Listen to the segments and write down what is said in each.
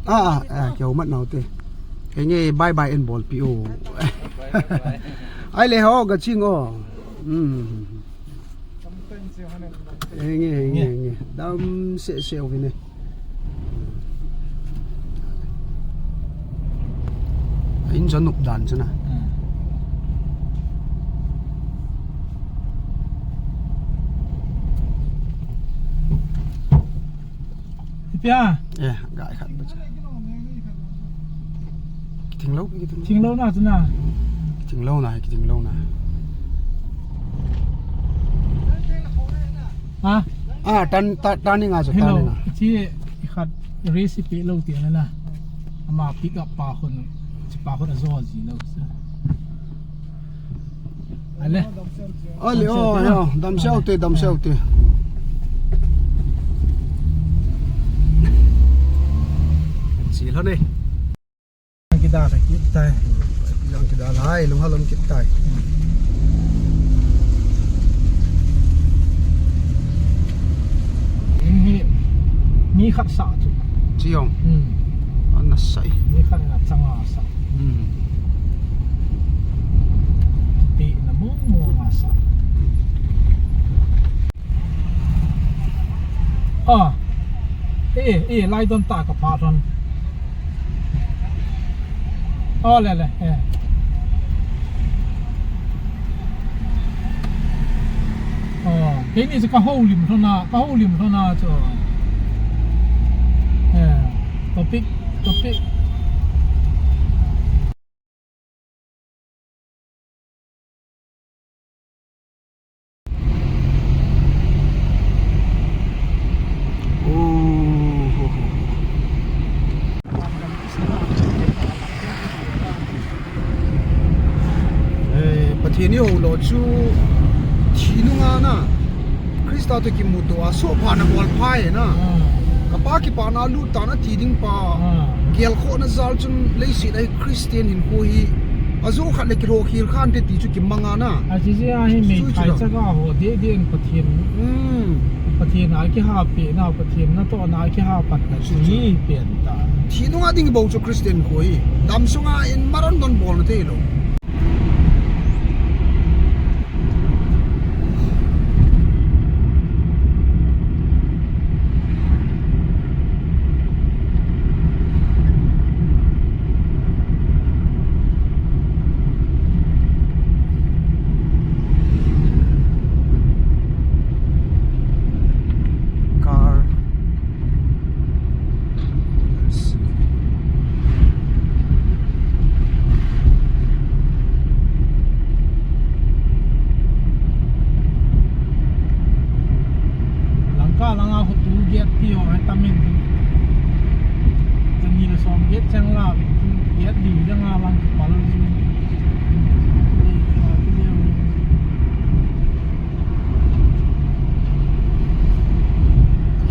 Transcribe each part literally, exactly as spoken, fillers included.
Ah, ah, ah, keu mat nau te. Henge, bye bye in bolpi o. Ai le ho, ga ching o. Hmm. Henge, henge, henge. Dam se se o vine. In jon nup dan chana. Hmm. Ipia. Eh, ga khat ba cha. Kiting lou, kiting lou. Kiting lou na chana. Kiting lou na, kiting lou na. Ha? Ah, tan, ta, tan ni nga chu, tan ni nga. Chi khat recipe lou ti na na. Ama pick up pa khun, chi pa khun ajo ji lou. Ale. Ale, oh, yo, dam seu te, dam seu te. Chi lo ne. Kidal kit tai. Jong kidal hai, lung halom kit tai. Hi, mi khat sa chu. Chi jong. Hmm. Ana sai. Mi khat na changa sa. Hmm. Ti na mo mo nga sa. Ah. Eh, eh, lai don ta ka pa don. Oh, le, le, eh. Oh, keini chu ka houlim lhon a, ka houlim lhon a chu. Eh, topic, topic. Eh, Pathen i hou lo chu thi nunga na. Christa toh kimuto a, soh pha na bol pha e na. Ah. Ka pa kipana lut tan ati ding pa. Ah. Gelkhoh na jal chun leiset a hi Christian hinkho hi ajo khat le kilhokhel khan te ti chu kimang a na. A chi chi a hi mei chu thai chu la. Chaga ho de de in Pathen. Hmm. Pathen a kiha pe na, Pathen natoh na kiha pat na chu hi pen ta. Thi nunga ding bou chu Christian kho hi. Dam sunga in maran don bol na thei lou. Car. Langkah langa khu toll gate ti ho hi tam in. Chani le som gate chang la, gate diu jang a lang kipal ji.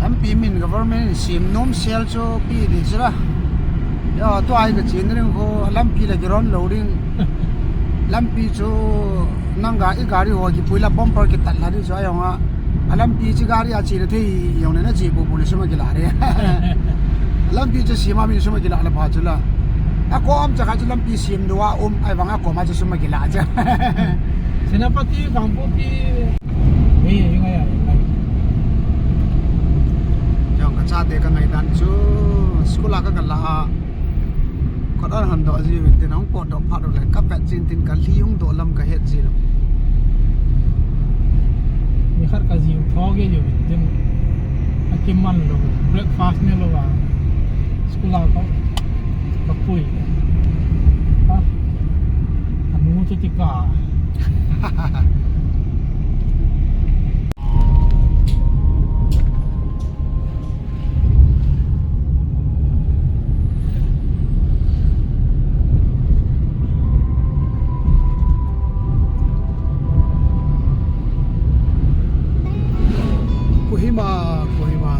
Lampi min government in sem nom sel chu pi di chu la. Ya, tua hi ka chen ring kho, lampi la kiron lou ding. Lampi chu nang ga, i gari ho kipui la bumper kitat la di chu a jong a. A lampi chu gari a che na thei jong le na che pu pu le sum a kila de. Lampi chu sem a min sum a kila la pha chu la. A kom cha kha chu lampi sem lou a um, ahivang a kom a chu sum a kila cha. Senapati, Kangpokpi. Ei, ei, ngai, ei, ngai. Jong ka chate ka ngaidan chu school a ka kala a. Kot an han doh ji uvin tin hung potdoh phat uleh ka vet jin tin ka lhi hung doh lam ka het ji lou. Nikhat ka jiu tho gei uvin tin. Akiman lou, breakfast ne lou a. School a ka, ka pui. Ha? Anu chu tika. Kohima, Kohima.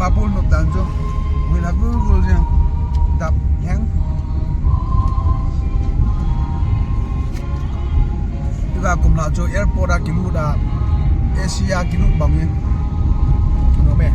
Apul nop dan chu. Ui la gul gul jeng. Dap heng. Iga kum la chu airport a kilut a, Asia kilut bang in. Nop e.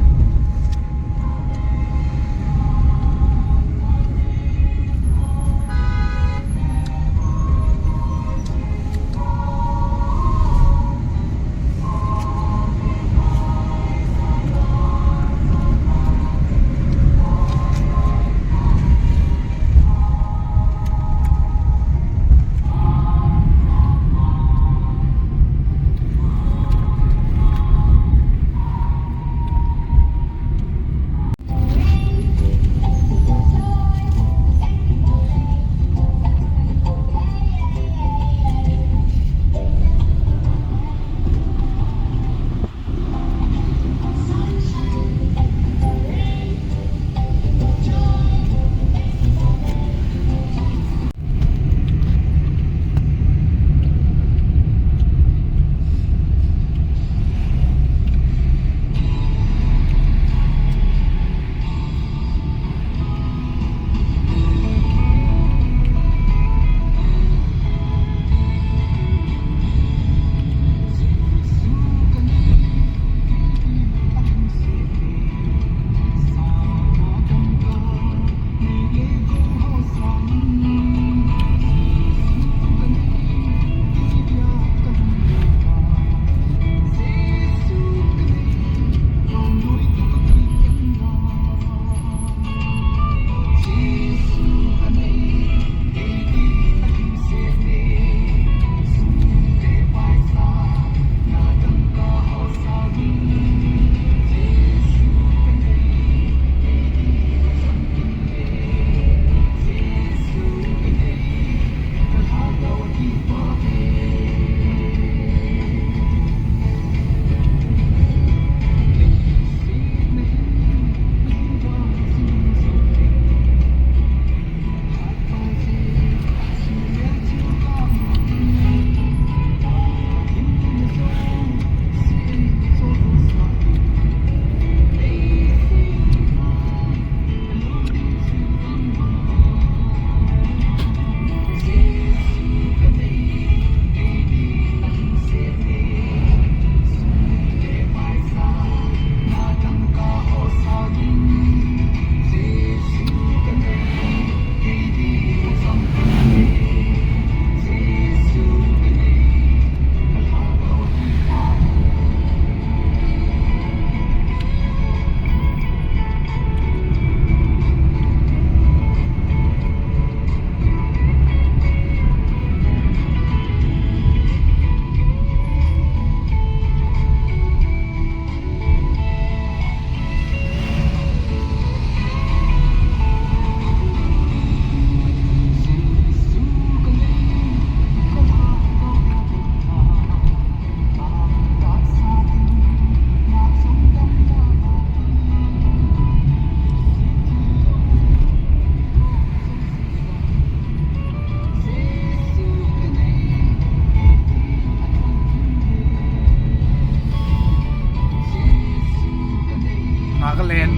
Nagaland,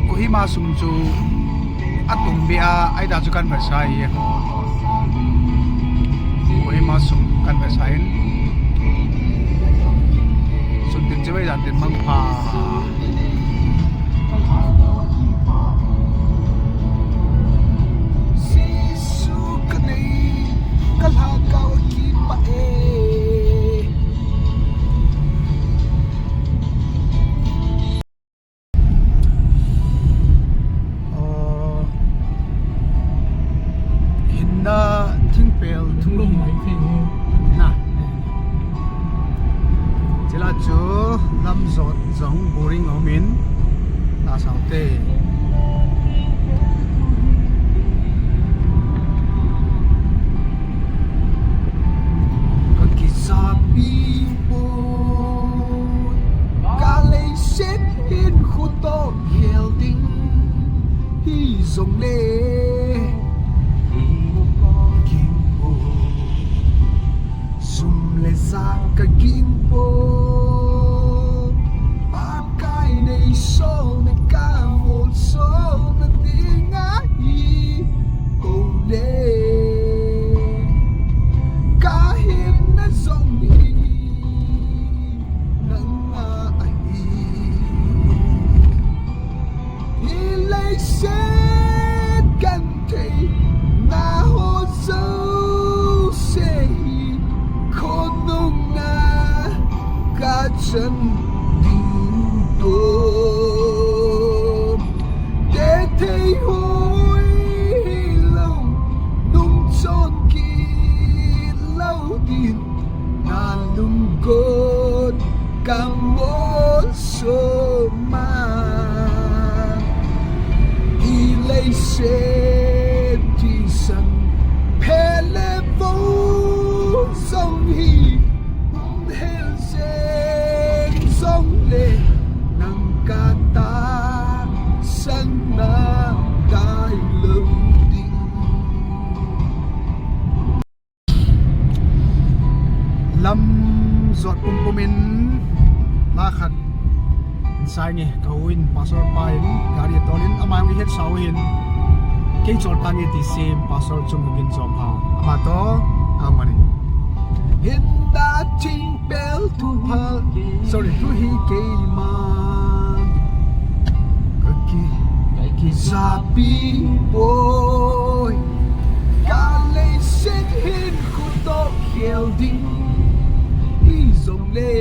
Kohima sung chu atum beh a, ahi ta chu kan vetsah e. Kohima sung kan vetsah in. Sun tin chibai jan tin mangpha. Jesu ka nei, ka lhagao a kipah e. Oh, hinna thingpel thung na. Chule chu lam jot jong boring a um in, ta sao te. Ka kijapi poi, ka leiset hinkho toh gel ding hi jongle, hi ging poi. Sum le ja ka ging poi, Pakai nei San ding to te thei hoi lou, nung chon kit lou din, na lunggot ka mol soma. I leiset thisan phe le vo jong hi, hung hel jeng jong le, nang ka tahsan na dai lou ding. Lam jot pumpum in la khat in sai nge, ka u in, pastor pa in gari tol in, ama jong i het sau hin, kei chol ta nge ti sim, pastor Chungkin Chomhau, ama to, a mani. Hinna thingpel thu pha, sorry, thu hi keima ka ki, ka kijapi poi. Ka leiset hin khuto khel ding hi jong le,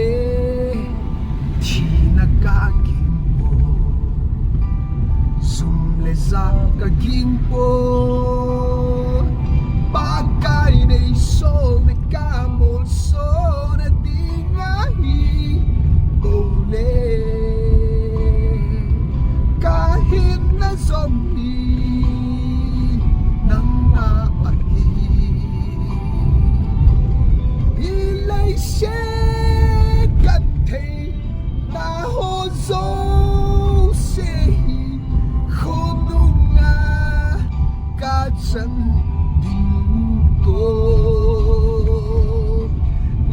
thina ka gingpoi. Sum le ja ka gingpoi. Pakai nei sol na ka mol so na ding ahi bou le. Ka hinna jong hi nang na ahi. I leiset kan thei na ho jouse hi khonunga ka chan ding to.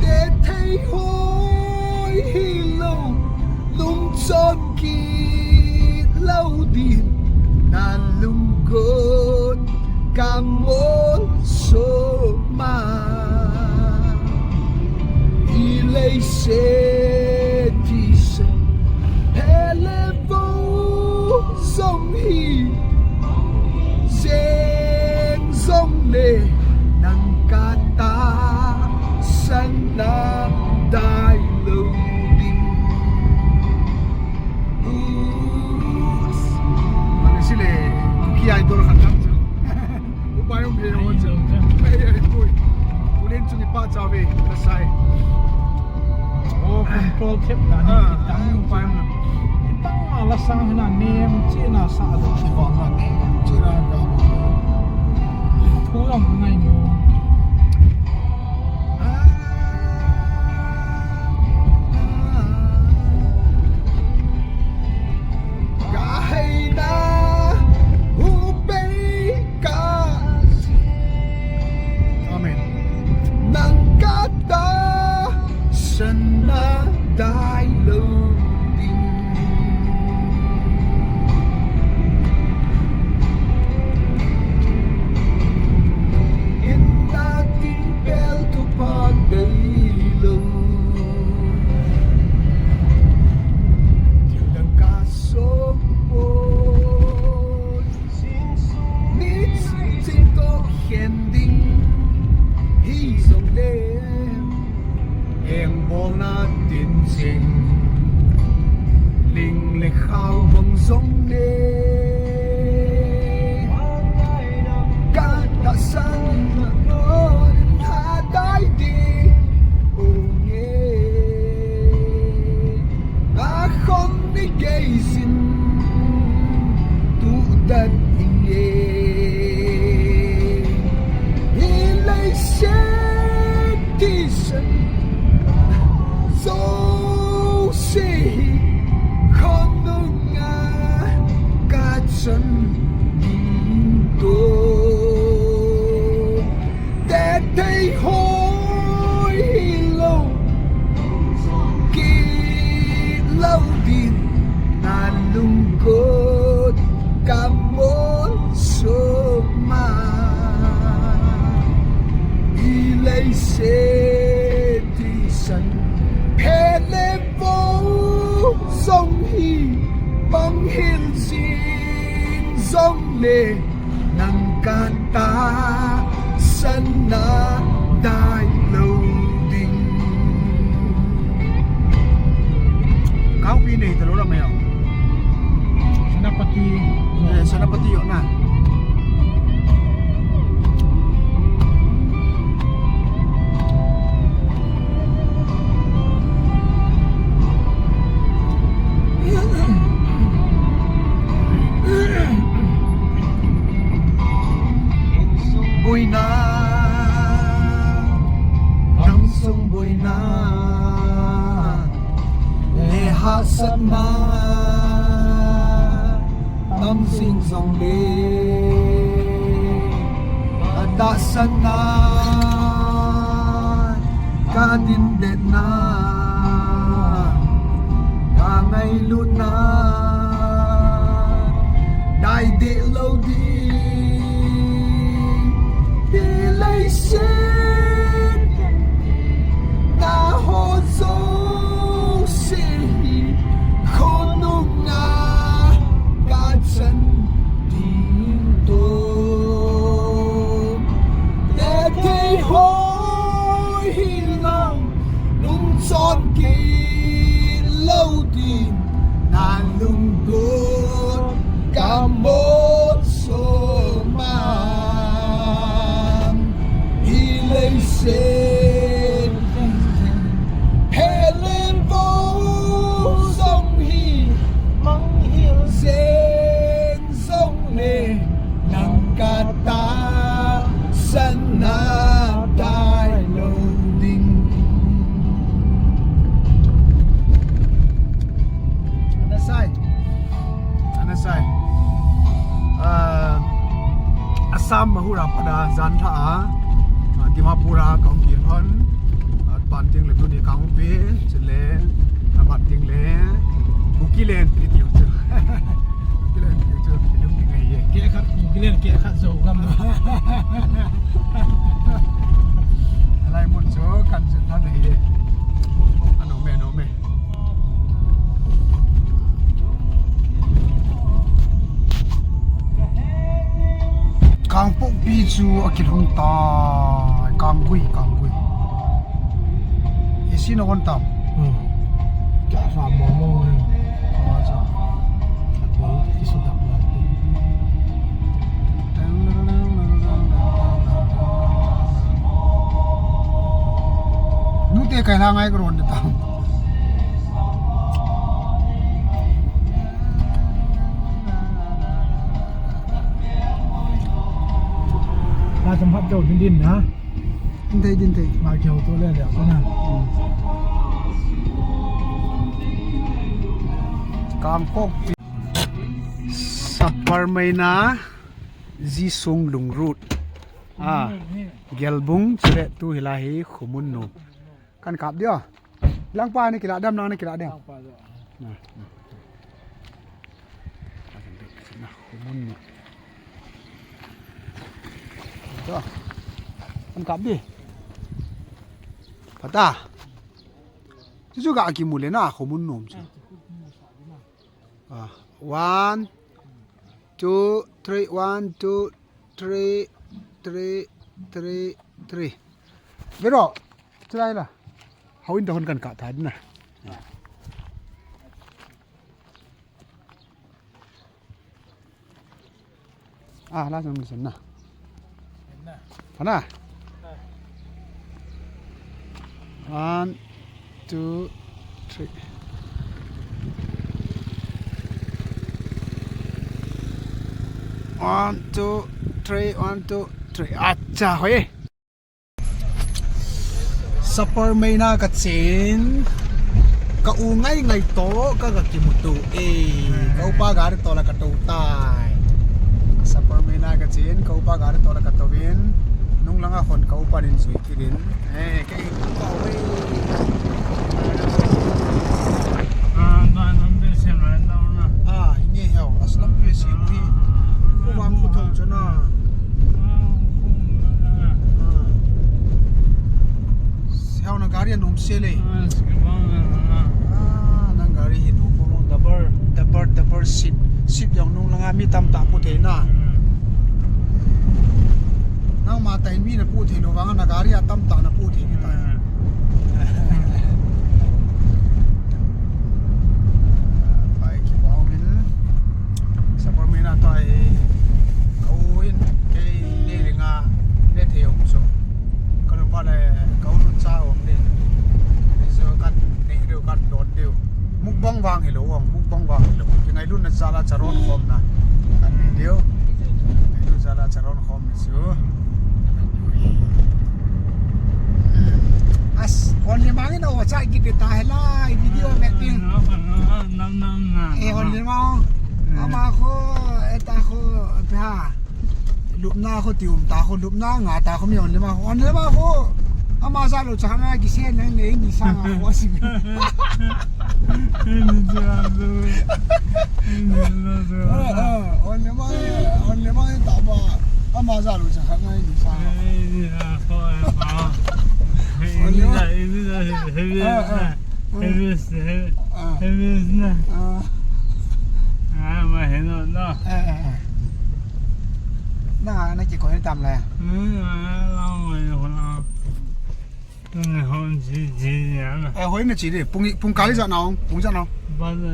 Te thei hoi hi lou, nung chon kit lou din, na lunggot ka mol soma. I leiset thisan phe le vo jong hi, jeng jong le, nang ka tahsan na dai lou ding. Mang sile, Kuki Idol khat tam chu. Upai um he ho chu. Ai, ai, pui. Ulen chung i pa chave, ka sai. Oh, control thep na ni, ah, kitang, ah, upai um. Kitang ma la sang hina nem chi na sa do. Ki ba na nem chi na ka. Thu lam ngai nu. Ka heina hung pei ka. Amen. Nang ka tahsan na dai lou ding. Hinna thingpel thu pha dei lou. Thil dang ka sopoi. Ni ching to khen ding hi jong le. Eng bol na tin ching, ling le khao bang jong le. Ka tahsan na kon ha dai ti u nge. A khom ni gei sin tu dan inge. Hi leiset thisan jouse hi khonunga ka chan ding to. Te thei hoi hi lou, kit lou din, na lunggot ka mol soma. I leiset thisan phe le vo jong hi, mang hel jing jong le, nang ka tahsan na dai lou ding. Senapati. Eh, Senapati yo na. Boina, gamsung boina, le hahsatna, tamjing jongle, atahsanna, kadindetna, kangailutna, dai deh lou ding, hi leiset, naho jouse hi, khonunga kachan ding toh, tethei hoi hilou, nungchon kit lou ding, nalunggot kamohsah man, hi leiset, phelin vo jong hi, manghil jeng jongle, nang katahsanna dai lou ding. Ana sai. Ana sai. Ah, Assam Mahur a pat a jan thah a, ah, Dimapur a kaum kit lhon. Ah, pan ding le tuni kaum pi, chule, ah, bat ding le, Kukiland pi tiu chu. Kukiland pi chu, pi lum ding ahi. Keh khat, Kukiland keh khat jo gam. Alai mun chu kan chu tha ding ahi. Ano me, ano me. Kangpokpi chu akilhung tai, Kanggui, Kanggui. Isi na wan tam. Hmm. Kya sa mo mo. Acha. Ato, isu dap na. Nute kai la ngai ko ron de tam. La samphat jo din din na. Din thei, din thei. Ma kyo to le le ko na. Kangpokpi. Saparmeina Jisung Lungrut. Ah, Gelbung chule tu hilai hi Khumun nu. Kan kap dia. Langpa ni kila dam, nang ni kila dam. Langpa dia. Na, na. Khumun ni. Ito. Kan kap di. Pata. Chuchu ga kimu le na Khumun nom chu. Ah, one, two, three, one, two, three, three, three, three. Vero, try la. Hau in da hon kan kap tha ding na. Ah, la jong listen na. Ana. One, two, three. One, two, three, one, two, three. Acha, hoi. Saparmeina ka chen, ka u ngai ngai to, ka, ka kimuto e, ka upa gari to la ka to tai. Saparmeina ka chen, ka upa gari to la ka to vin, nung langa hon ka upa nin jui kit in. Eh, ka i pa we. Ah, ba nam be sem ran dau na. Ah, nge heo, aslam pe si mu hi. Ko vang ko thong chana. Ah. Heo na gari anom se le. Ah, nang gari hi nom mo, double, double, double seat. Seat jong nung langa mi tamtah pu thei na. Nangma tah in mi na pu thei lou vang na gari a tamtah na pu thei ni ta. Vang hilou, mukbang vang hilou. Kingailutna jal a charon khomna. Kan video. Kingailutna jal a charon khomna chu. As, only mangin o cha kiti ta helai video mapping. Nam, nam, nam, nam. Eh, only mang. Ama kho, eta kho, pha. Lupna kho ti um ta kho, lupna nga ta kho mi only mang. Only mang kho. Ama ja lou cha nga kisen nang nei ni sang a kho si. Ni ja lou. Ni ja lou. Eh, eh, only mang, only mang ta ba. Ama ja lou cha nga ni sang. Only mang. Eh, eh. Heavy is, heavy, ah, heavy is na. Ah. Ah, ma heno no. Eh, eh, eh. Na, na kikoi tam le. Hmm, ah, la mo yo la. Hmm, hon ji ji ya na. Eh, hoi na ji de. Pung, pung kali ja na, pung ja na. Ba de, eh,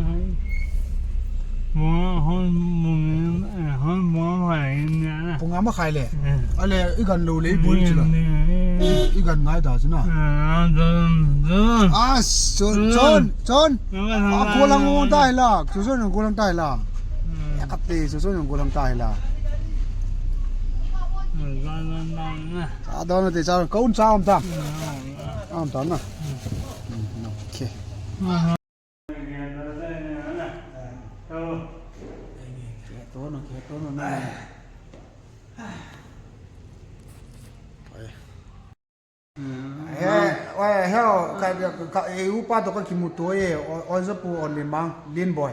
hai. Mo hon mo, eh, hon mo hai ni na. Pung ama khai le. Eh. Ale, i gan lou le, i bul ji la. Ni, ni. I gan ngai da ji na. Ah, don, don. Ah, chon, chon, chon. Don. Ah, golang ta hi la. Chon, chon, golang ta hi la. Hmm. Ya kate, chon, chon, golang ta hi la. Hmm, don, don, don, na. Cha don te cha, kaun cha um ta. Hmm. Um ta na. Hmm. Hmm, okay. Hmm. Ke to no, ke to no na. He, oi, he, ka, ka, e, upa to ka kimuto e, o, o, ja pu on ni mang, Lin boy.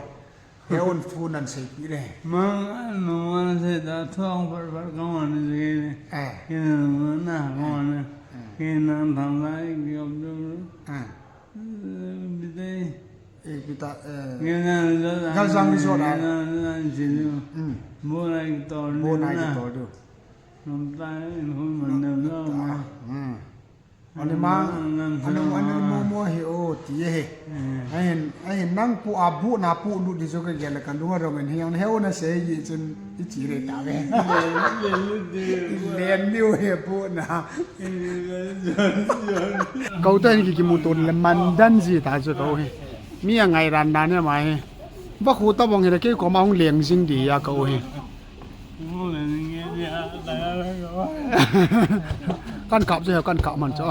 He un fu nan sei pi le. Mang, no, man sei da, thong, bar, bar, ka man sei le. Eh. Ke na, na, ka man. Eh. Ke na, thang, lai, ki, om, du. Eh. Bidai. Eh, kita, eh, Galjang Resort a. Mm. Bo nai kitor diu. Mm. Ani ma, ani mo, ani mo mo hi o ti he. Mm. Ahin, ahin nang pu a bu na pu lut di jo ka gel ka lunga rong en hiang he o na sei ji chun. I chi re ta ve. Len niu he bu na. Kau ta ni ki kimuto le mandan ji ta chu kau hi. Mi a ngai ran dan ne ma hi. Ba khu ta bong hi le kei koma hung leng jing di a kau hi. Kan kap chu, kan kap man chu.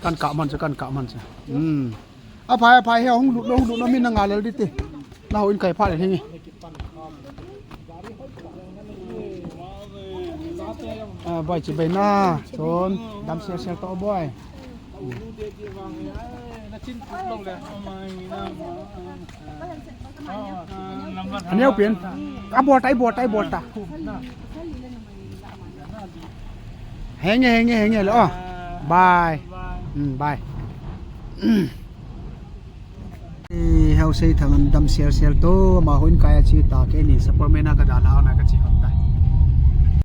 Kan kap man chu, kan kap man chu. Hmm. A phai, a phai he hung lut, hung lut, mi na ngai lel di ti. Na ho in kai pha le hi. Ah, boy, chibai na, chon, dam sel sel to, boy. Aneo pin. A bol ta, i bol ta, i bol ta. Henge, henge, henge le, oh. Bye. Mm, bye. Eh, hau sei thang an dam sel sel to, ama hon kai a chi ta ke ni, support me na ka da la na ka chi hon.